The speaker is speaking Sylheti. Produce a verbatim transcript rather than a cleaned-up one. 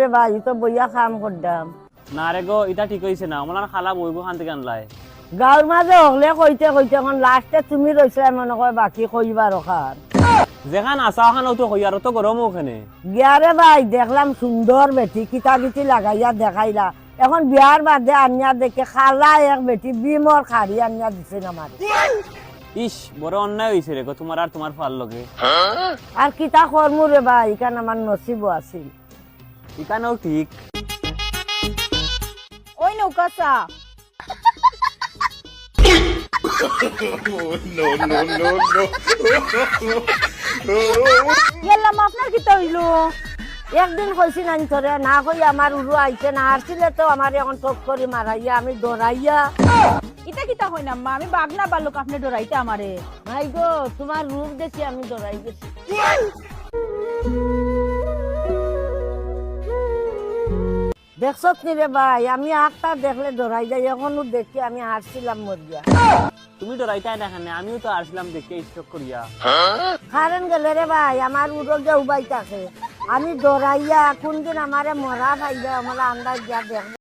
রে ভাই, ই তো বইয়া কাম করতাম। না রে গো, ইটা ঠিক অইছে না। অমলান খালা বইগু খান থাকি আনলায়। গাঁওর মাঝে হকলে কইতে কইতে অখন লাস্টে তুমি রইছলায় মনে কয় বাকি কইবার অখান। যেখান আছা অখানউ তো কইয়ার, অত গরম অউ কেনে? গিয়া রে ভাই, দেখলাম সুন্দর বেটি, কিতা কিতি লাগাইয়া দেখাইলা। অখন বিয়ার বাদে আনিয়া দেখি কালা এক বেটি বিমর খাড়ি আনিয়া দিছে না আমারে। ইস, বড় অন্যায় অইছে রে গো তুমার আর তুমার ফুয়ার লগে। আর কিতা করমু রে ভাই, ইখান আমার নসিবো আছিল। ইখানউ ঠিক। ওই নৌকা চা। ইয়াল্লা, মা, আপনার কিতা অইলো? একদিন কইছি না নি তোরে, না কই আমার উরু আইছে না, হারছিলে তো আমারে অখন ঠক করি মারাইয়া, আমি ডরাইয়া। ইতা কিতা কইন আম্মা, আমি বাঘ না ভাল্লুক, আপনে ডরাইতা আমারে? ভাই গো, তুমার রূপ দেখি আমি ডরাই গেছি। দেখছত নি রে ভাই, আমি আখতা দেখলে ডরাই যাই, অখনউ দেখি আমি হারছিলাম মরিয়া। তুমি ডরাইতায় না কেনে, আমিও তো হারছিলাম দেখিয়া স্ট্রোক করিয়া। কারেন্ট গেলে রে ভাই, আমার উরো গিয়া উবাই থাকে। আমি ডরাইয়া, কুনদিন আমারে মরা পাইলে, অমলা আন্দাজ গিয়া দেখমু।